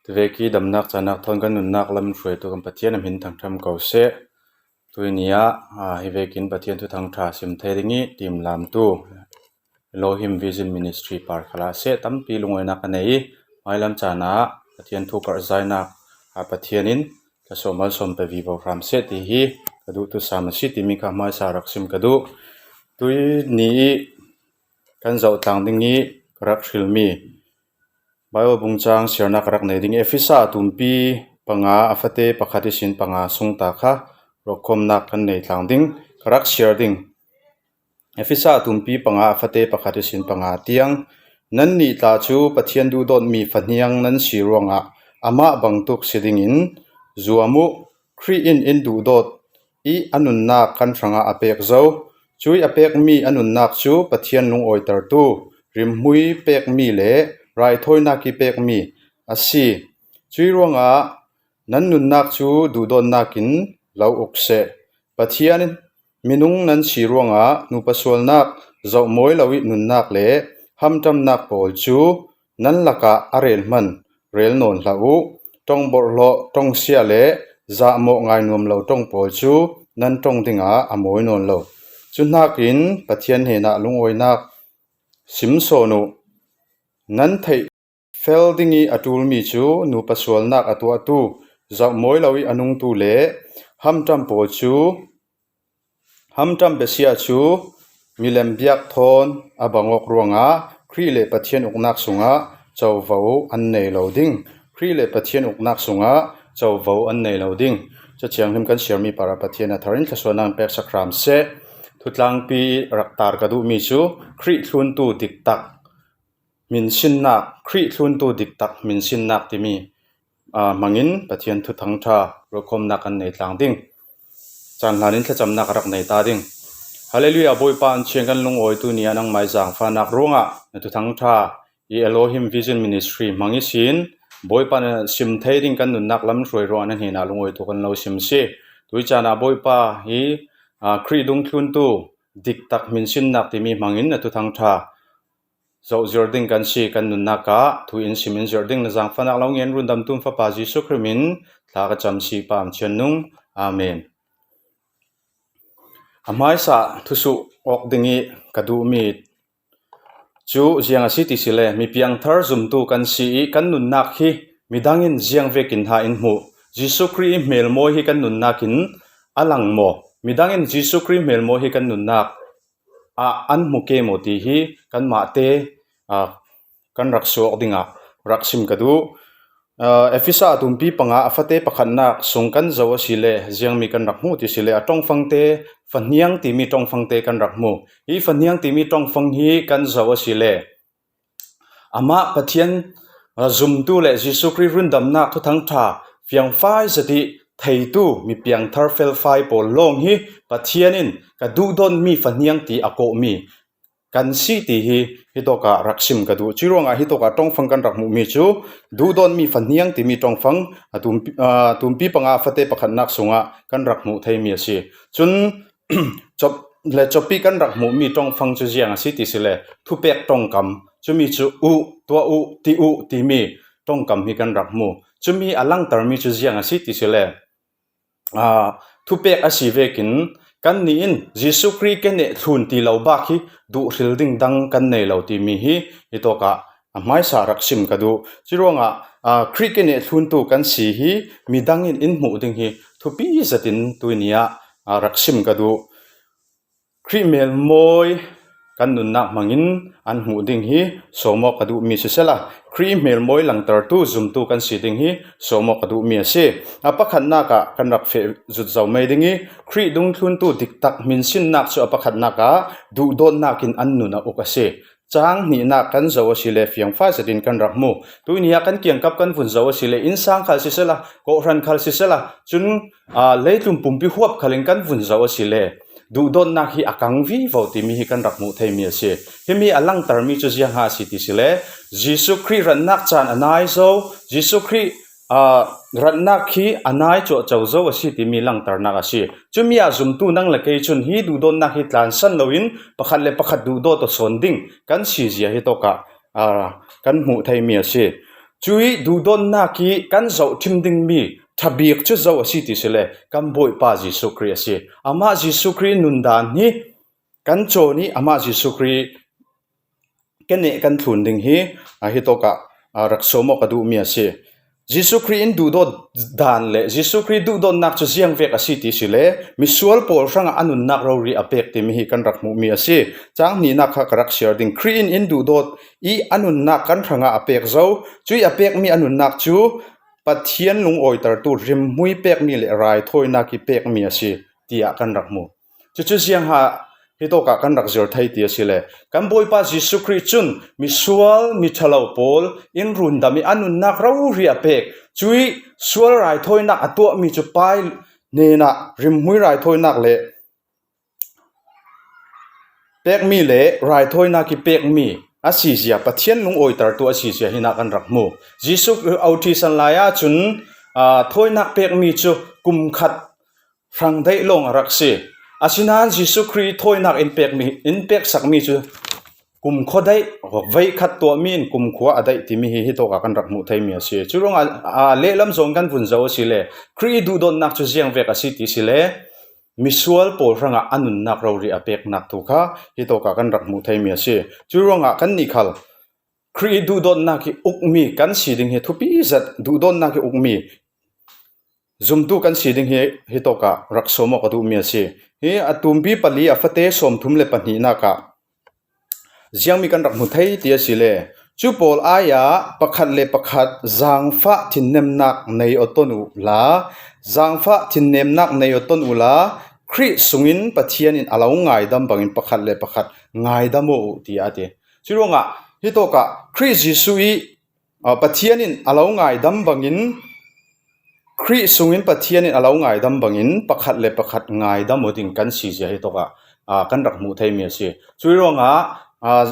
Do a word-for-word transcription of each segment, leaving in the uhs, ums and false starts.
Tivek i damnak canak thawn kan nunnak lam hruaitu kan Pathian a min thangṭhat ko seh. Tuini ah, aa, hi vekin Pathian thuthang ṭha sim thei ding i timlamtu Elohim Vision Ministry par khalah seh tampi lungawinak ka nei i, hmailam caan ah Pathian thu karhzainak a Pathian in ka sawmal sawm pe vivo hram seh ti hi ka duhtu sam a si timi kha hmaisa rak sim ka duh. Tuini i kan zoh tlang ding i ka rak hrilmi Bible bungcang siarnak ka rak nei ding i Efesa a tumpi panga a fate pakhat ihsin panga sung ta kha rokhawmnak kan nei tlang ding. Ka rak siar ding. Efesa a tumpi panga a fate pakhat ihsin panga tiang, nannih tla cu Pathian duhdawtmi fahniang nan si ruangah amah bangtuk si dingin zuam uh. Khrih in in duhdawt i a nunnak kan hrangah a pek zo. Cuih a pekmi a nunnak cu Pathian lungawitertu, rimhmui pekmi le raithawinak i pekmi a si. Cuih ruangah nan nunnak cu duhdawtnak in lo uk seh. Pathian minung nan si ruangah nupa sualnak, zohmawi lo i nunnak le hamṭamnak pawl cu nan lakah a rel hman rel nawn hlah uh. Ṭong borhhlawh, ṭong sia le zahmawh ngainuam lo ṭong pawl cu nan ṭong dingah a mawi nawn lo. Cu hnakin Pathian hnenah lungawinak sim sawn uh. Nan theih fel ding i a ṭulmi cu nupa sualnak a tuahtu, zohmawi lo i a nungtu le hamṭam pawl cu, hamṭam besia cu milem biak thawn a bang awk ruangah Khrih le Pathian uknak sungah covo an nei lo ding. Khrih le Pathian uknak sungah covo an nei lo ding. Cathianghlim kan siarmi parah Pathian a thar in thluasuahnak in peksak hram seh. Thutlangpi rak tar ka duhmi cu Khrih thluntu diktak hminsinnak, Khrih thluntu diktak hminsinnak timi, aa, hmangin Pathian thuthang ṭha ruahkhawmnak kan nei tlang ding. Caan hlan in thlacamnak a rak nei ta ding. Hallelujah, Bawipa, an chiang kan lungawitu ni ah nangmah i zaangfahnak ruangah na thuthang ṭha i Elohim Vision Ministry hmang ihsin Bawipa na sim thei ding kan nunnak lam hruai ruangah na hnenah lungawitu kan lo sim si. Tui caan ah Bawipa hi, aa, Khrih dungthluntu diktak hminsinnak timi hmangin na thuthang ṭha zoh zir ding kan si. Kan nunnak ah thu in sim in zir ding na zaangfahnak lo ngen rundamtu Fapa Jesuh Khrih min thla ka cam si Pa Am Chian Nung. Amen. A hmaisa thusuh awk ding i ka duhmi cu ziang a si ti si le, mi piangthar zumtu kan si i kan nunnak hi midang in ziang vekin ha in hmuh? Jesuh Khrih i hmelmawi hi kan nunnak in a lang maw? Midang in Jesuh Khrih hmelmawi hi kan nunnak ah an hmu ke maw ti hi kanmah te, aa, kan rak suak dingah rak sim ka duh. Aa, Efesa a tumpi panga a fate pakhatnak sung kan zoh a si le, ziangmi kan rak hmuh ti si le, a ṭongfangte fahniang timi ṭongfangte kan rak hmu. Hi fahniang timi ṭongfang hi kan zoh a si le, amah Pathian, aa, zumtu le Jesuh Khrih rundamnak thuthang ṭha fiangfai zat i theitu mi piangthar felfai pawl lawng hi Pathian in ka duhdawtmi fahniang ti a kawhmi kan si ti hi hitawkah rak sim ka duh. Cuih ruangah hitawkah ṭongfang kan rak hmuhmi cu duhdawtmi fahniang timi ṭongfang a tumpi, aa, tumpi panga a fate pakhatnak sungah kan rak hmuh theimi a si. Cun cop le coppi kan rak hmuhmi ṭongfang cu ziang a si ti si le, thupek ṭongkam, cumi cu uh, tuah uh, ti uh timi ṭongkam hi kan rak hmu. Cumi a langtermi cu ziang a si ti si le, aa, thupek a si vekin kannih in Jesuh Khrih ke neh thlun ti lo bak hi duh hril ding dang kan nei lo timi hi hitawkah a hmaisa rak sim ka duh. Curuangah, aa, Khrih ke neh thluntu kan si hi midang in in hmuh ding hi thupi zetin tuini ah, aa, rak sim ka duh. Khrih hmelmawi kan nunnak hmangin an hmuh ding hi sawmawk ka duhmi sisela, Khrih hmelmawi langtertu zumtu kan si ding hi sawmawk ka duhmi a si. A pakhatnak ah kan rak feh zut zo mei ding i, Khrih dungthluntu diktak hminsinnak cu a pakhatnak ah duhdawtnak in an nun a uk a si. Cang hnihnak kan zoh a si le fiangfai zetin kan rak hmu. Tuini ah kan kiangkap kan vun zoh a si le, innsang khal sisela, kawhhran khal sisela, cun, aa, leitlun pumpi huap khalin kan vun zoh a si le, duhdawtnak hi a kang vivo timi hi kan rak hmuh theimi a si. Himi a langtermi cu ziang ha a si ti si le, Jesuh Khrih ratnak caan a nai zo, Jesuh Khrih aa, ratnak hi a nai cuahco zo a si timi langternak a si. Cumi ah zumtu nang le kei cun hi duhdawtnak hi tlansan loin pakhat le pakhat duhdawt aw sawn ding kan si zia hitawkah, aa, kan hmuh theimi a si. Cui duhdonnak i kan zoh thim dingmi thabik cu zo a si ti si le kan Bawipa Jesuh Khrih a si. Amah Jesuh Khrih nundan hi kan cawn i amah Jesuh Khrih kan neh kan thlun ding hi, a, hitawkah, a, rak sawm awk a duhmi a si. Jesuh Khrih in duhdawt dan le Jesuh Khrih duhdawtnak cu ziang vek a si ti si le misual pawl hrangah a nunnak rori a pek timi hi kan rak hmuhmi a si. Cang hnihnak kha ka rak siar ding. Khrih in in duhdawt i a nunnak kan hrangah a pek zo. Cui a pekmi a nunnak cu Pathian lungawitertu rimhmui pekmi le raithawinak i pekmi a si, tiah kan rak hmu. Cucu ziangha hitawkah kan rak zir thei ti a si le kan Bawipa Jesuh Khrih cun misual miṭhalo pawl in rundam i a nunnak rori a pek. Cui sual raithawinak a tuahmi cu pai hnenah rimhmui raithawinak le pekmi le raithawinak i pekmi a sizia, Pathian lungawitertu a sizia hinah kan rak hmu. Jesuh a thihsan lai ahcun, aa, thawinak pekmi cu kum khat hrang daih lawng a rak si. Asinain Jesuh Khrih thawinak in pekmi, in peksakmi cu kum khua daih, veikhat tuahmi in kum khua a daih timi hi hitawkah kan rak hmuh theimi a si. Curuangah, aa, lehlam zawn kan vun zoh a si le Khrih duhdawtnak cu ziang vek a si ti si le misual pawl hrangah a nunnak rori a peknak thu kha hitawkah kan rak hmuh theimi a si. Curuangah kannih khal Khrih duhdawtnak i ukmi kan si ding hi thupi zet, duhdawtnak i ukmi zumtu kan si ding hi hitawkah rak sawm awk a duhmi a si. Hi a tumpi pali a fate sawmthum le pahnihnak ah ziangmi kan rak hmu thei ti a si le cu pawl ai-ah pakhat le pakhat zaangfah thinnemnak nei aw ton uhla, zaangfah thinnemnak nei aw ton uhla, Khrih sungin Pathian in a lo ngaidam bangin pakhat le pakhat ngaidam aw uh, tiah a ti. Curuangah hitawkah Khrih Jesuh i, aa, Pathian in a lo ngaidam bangin, Khrih sungin Pathian in a lo ngaidam bangin pakhat le pakhat ngaidam aw ding kan si zia hitawkah, aa, kan rak hmuh theimi a si. Curuangah, aa,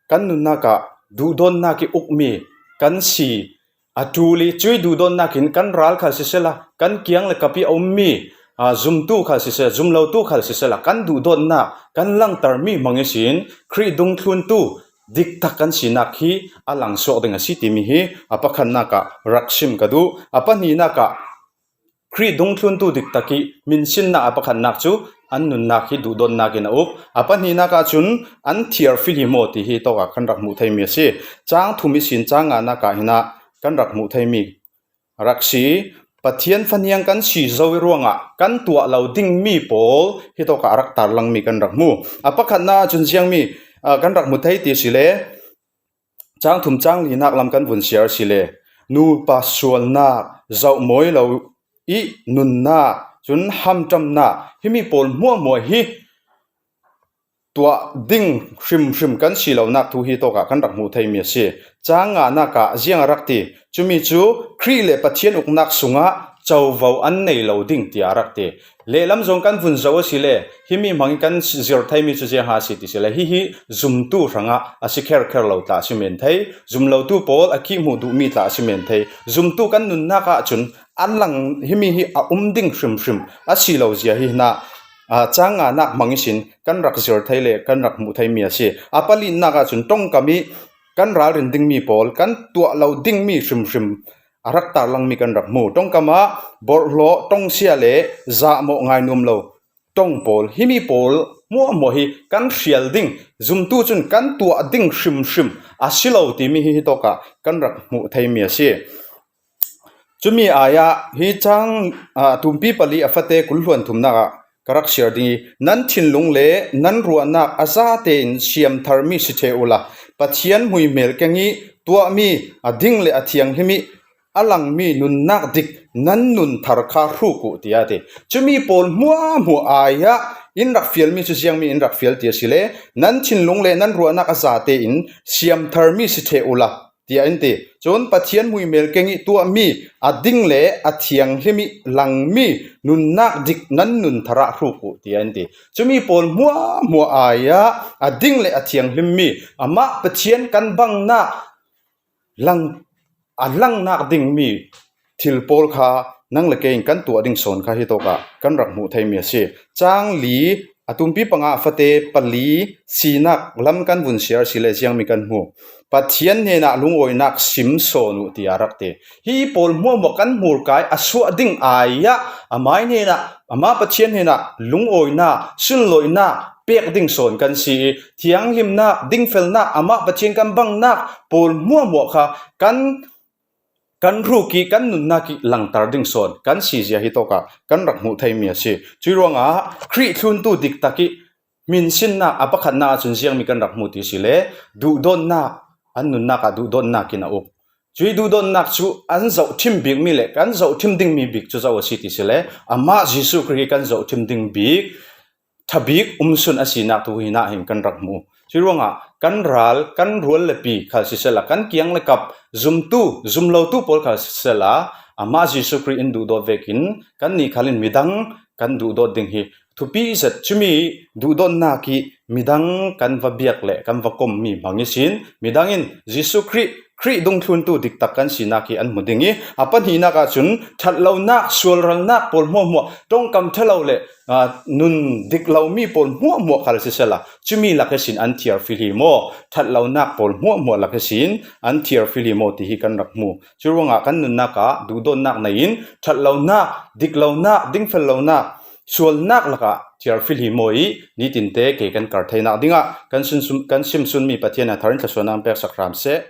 kan nunnak ah duhdawtnak i ukmi kan si a ṭul i cui duhdawtnak in kan ral khal sisela, kan kiang le kap i a ummi, aa, zumtu khal sisela, zumlotu khal sisela, kan duhdawtnak kan langtermi hmang ihsin Khrih dungthluntu diktak kan sinak hi a langsuak ding a si timi hi a pakhatnak ah rak sim ka duh. A pahnihnak ah Khrih dungthluntu diktak i minsinnak a pakhatnak cu an nunnak hi duhdawtnak in a uk. A pahnihnak ahcun an thiarfihlim aw ti hi tawkah kan rak hmuh theimi a si. Cang thum ihsin cang nganak ah hinah kan rak hmuh theimi rak si. Pathian faniang kan si zo i ruangah kan tuah lo dingmi pawl hitawkah a rak tarlangmi kan rak hmu. A pakhatnak ahcun ziangmi, aa, kan rak hmu thei ti si le cang thum cang linak lam kan vun siar si le nupa sualnak, zoh mawi lo i nunnak, cun hamṭamnak, himi pawl hmuahhmuah hi tuah ding hrimhrim kan si lonak thu hi tawkah kan rak hmuh theimi a si. Cang nganak ah ziang a rak ti? Cumi cu Khrih le Pathian uknak sungah covo an nei lo ding tiah a rak ti. Lehlam zong kan vun zoh a si le himi hmang i kan zir theimi cu ziangha a si ti si le hihi zumtu hrangah a si kherkher lo tla a si men thei. Zumlotu pawl a kih hmuh duhmi tla a si men thei. Zumtu kan nunnak ahcun a lang himi hi a um ding hrimhrim a si lo zia hi hna, aa, cang nganak hmang ihsin kan rak zir thei le kan rak hmuh theimi a si. A palinak ahcun ṭongkam i kan ralrin dingmi pawl kan tuah lo dingmi hrimhrim a rak tarlangmi kan rak hmu. Ṭongkam ah borhhlawh, ṭongsia le zahmawh ngainuam lo ṭong pawl, himi pawl hmuahhmuah hi kan hrial ding, zumtu cun kan tuah ding hrimhrim a si lo timi hi hitawkah kan rak hmuh theimi a si. Cumi ai-ah hi cang, aa, tumpi pali a fate kul hluan thumnak ah ka rak siar ding i, nan thinlung le nan ruahnak a zate in siamtharmi si ṭheh uhla, Pathian hmuihmel keng i tuahmi a ding le a thianghlim i a langmi nunnak dik nan nun thar kha hruk uh, tiah a ti. Cumi pawl hmuahhmuah ai-ah in rak fialmi cu ziangmi in rak fial ti a si le, nan thinlung le nan ruahnak a zate in siamtharmi si ṭheh uhla, tiah in ti. Cun Pathian hmuihmel keng i tuahmi a ding le a thianghlim i langmi nunnak dik nan nun thar ah hruk uh, tiah in ti. Cumi pawl hmuahhmuah ai-ah a ding le a thianghlimmi, amah Pathian kan bangnak lang, a langnak dingmi thil pawl kha nang le kei in kan tuah ding sawn kha hitawkah kan rak hmuh theimi a si. Cang li a tumpi panga a fate pali sinak lam kan vun siar si le ziangmi kan hmu. Pathian hnenah lungawinak sim sawn uh ti a rak ti. Hi pawl hmuahhmuah kan hmurkai a suah ding ai-ah amai hnenah, amah Pathian hnenah lungawina, sunlawina pek ding sawn kan si i, thianghlimnak, dingfelnak, amah Pathian kan bangnak pawl hmuahhmuah kha kan kan ruk i kan nunnak i langtar ding sawn kan si zia hi tawkah kan rak hmuh theimi a si. Cuih ruangah Khrih thluntu diktak i hminsinnak a pakhatnak ahcun ziangmi kan rak hmu ti si le, duhdawtnak, an nunnak ah duhdawtnak in a uk. Cuih duhdawtnak cu an zohthim bikmi le kan zohthim dingmi bik cu zoh a si ti si le, amah Jesuh Khrih i kan zohthim ding bik thabik umsun a sinak tu hinah hin kan rak hmu. Cuih ruangah kan ral, kan rual le pi khal sisela, kan kiang le kap zumtu, zumlotu pawl khal sisela, amah Jesuh Khrih in duhdawt vekin kannih khal in midang kan duhdawt ding hi thupi zet. Cumi duhdawtnak i midang kan va biak le kan va kommi hmang ihsin, midang in Jesuh Khrih, Khrih dungthluntu diktak kan sinak i an hmu ding i, a pahnihnak ahcun ṭhatlonak, sualralnak pawl hmuahhmuah, ṭongkam ṭhalo le aa, nun dik lomi pawl hmuahhmuah khal sisela, cumi lak ihsin an thiarfihlim aw, ṭhatlonak pawl hmuahhmuah lak ihsin an thiarfihlim aw ti hi kan rak hmu. Cuih ruangah kan nunnak ah duhdawtnak nei in ṭhatlonak, diklonak, dingfellonak, sualnak lakah thiarfihlim aw i nitinte ke kan kar theinak dingah kan, kan simsunmi Pathian a thar in thluasuahnak an peksak hram seh.